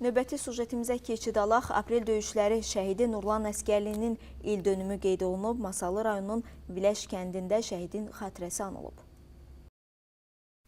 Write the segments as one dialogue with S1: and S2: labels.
S1: Növbəti sujetimizə keçid alaq. Aprel döyüşləri şəhidi Nurlan Əsgərlinin il dönümü qeyd olunub. Masallı rayonunun Viləş kəndində şəhidin xatirəsi anılıb.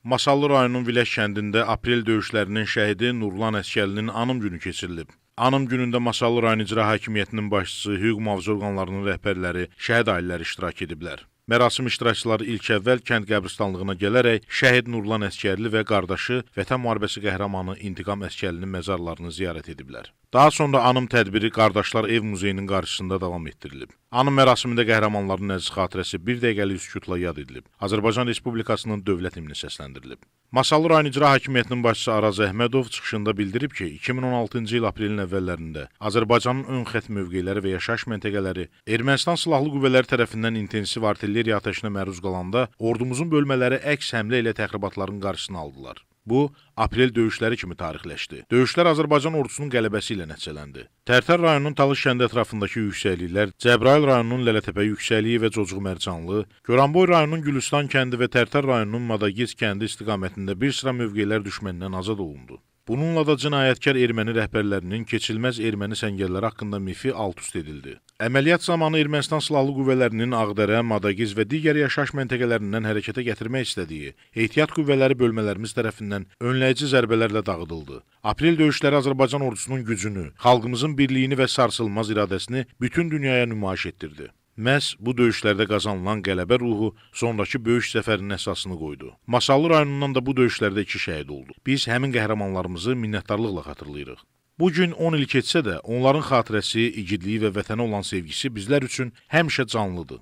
S2: Masallı rayonunun Viləş kəndində aprel döyüşlərinin şəhidi Nurlan Əsgərlinin anım günü keçirilib. Anım günündə Masallı rayon İcra Hakimiyyətinin başçısı, hüquq mühafizə orqanlarının rəhbərləri, şəhid ailələri iştirak ediblər. Mərasim iştirakçıları ilk əvvəl kənd qəbristanlığına gələrək şəhid Nurlan Əsgərli və qardaşı Vətən müharibəsi qəhrəmanı İntiqam Əsgərlinin məzarlarını ziyarət ediblər. Daha sonra anım tədbiri Qardaşlar Ev Muzeyinin qarşısında davam etdirilib. Anım mərasimində qəhrəmanların əziz xatirəsi bir dəqiqəlik sükutla yad edilib. Azərbaycan Respublikasının dövlət himni səsləndirilib. Masallı rayon İcra Hakimiyyətinin başçısı Araz Əhmədov çıxışında bildirib ki, 2016-cı il aprelin əvvəllərində Azərbaycanın ön xətt mövqeləri və yaşayış məntəqələri Ermənistan silahlı qüvvələri tərəfindən intensiv artilleriya atəşinə məruz qalanda ordumuzun bölmələri əks həmlə ilə təxribatların qarşısını aldılar. Bu, aprel döyüşləri kimi tarixləşdi. Döyüşlər Azərbaycan ordusunun qələbəsi ilə nəticələndi. Tərtər rayonunun Talış kəndi ətrafındakı yüksəkliklər, Cəbrayıl rayonunun Lələtəpə yüksəkliyi və Cocuq Mərcanlı, Goranboy rayonunun Gülüstan kəndi və Tərtər rayonunun Madagiz kəndi istiqamətində bir sıra mövqelər düşməndən azad olundu. Bununla da cinayətkar erməni rəhbərlərinin keçilməz erməni səngərləri haqqında mifi alt-üst edildi. Əməliyyat zamanı Ermənistan silahlı qüvvələrinin Ağdərə, Madagiz və digər yaşayış məntəqələrindən hərəkətə gətirmək istədiyi ehtiyat qüvvələri bölmələrimiz tərəfindən önləyici zərbələrlə dağıdıldı. Aprel döyüşləri Azərbaycan ordusunun gücünü, xalqımızın birliyini və sarsılmaz iradəsini bütün dünyaya nümayiş etdirdi. Məhz bu döyüşlərdə qazanılan qələbə ruhu sonrakı böyük zəfərin əsasını qoydu. Masallı rayonundan da bu döyüşlərdə 2 şəhid oldu. Biz həmin qəhrəmanlarımızı minnətdarlıqla xatırlayırıq. Bu gün 10 il keçsə də onların xatirəsi, igidliyi və vətənə olan sevgisi bizlər üçün həmişə canlıdır.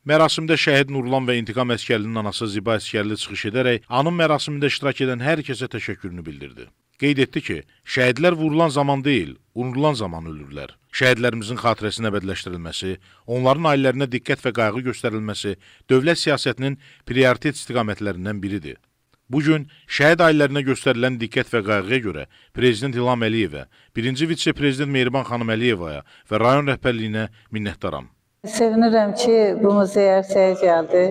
S2: Mərasimdə şəhid Nurlan və İntiqam Əsgərlinin anası Ziba Əsgərli çıxış edərək anım mərasimində iştirak edən hər kəsə təşəkkürünü bildirdi. Qeyd etdi ki, şəhidlər vurulan zaman deyil, unudulan zaman ölürlər. Şəhidlərimizin xatirəsinin əbədiləşdirilməsi, onların ailələrinə diqqət və qayğı göstərilməsi dövlət siyasətinin prioritet istiqamətlərindən biridir. Bu gün şəhid ailələrinə göstərilən diqqət və qayğıya görə Prezident İlham Əliyevə, birinci vitse-prezident Mehriban xanım Əliyevaya və rayon rəhbərliyinə minnətdaram.
S3: Sevinirəm ki, bu muzey ərsəyə gəldi.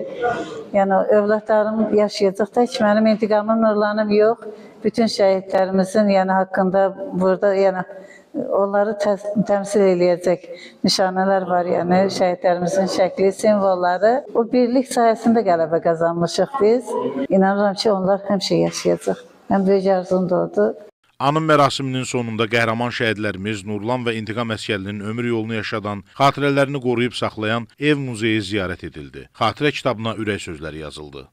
S3: Yəni övladlarım yaşayacaq da, heç mənim intiqamım, Nurlanım yox. Bütün şəhidlərimizin yəni haqqında burada yəni onları təmsil eləyəcək nişanələr var, yəni şəhidlərimizin şəkli, simvolları. O birlik sayəsində qələbə qazanmışıq biz. İnanıram ki, onlar həmişə yaşayacaq. Ən böyük arzum da odur.
S2: Anım mərasiminin sonunda qəhrəman şəhidlərimiz Nurlan və İntiqam Əsgərlinin ömür yolunu yaşadan, xatirələrini qoruyub saxlayan ev muzeyi ziyarət edildi. Xatirə kitabına ürək sözləri yazıldı.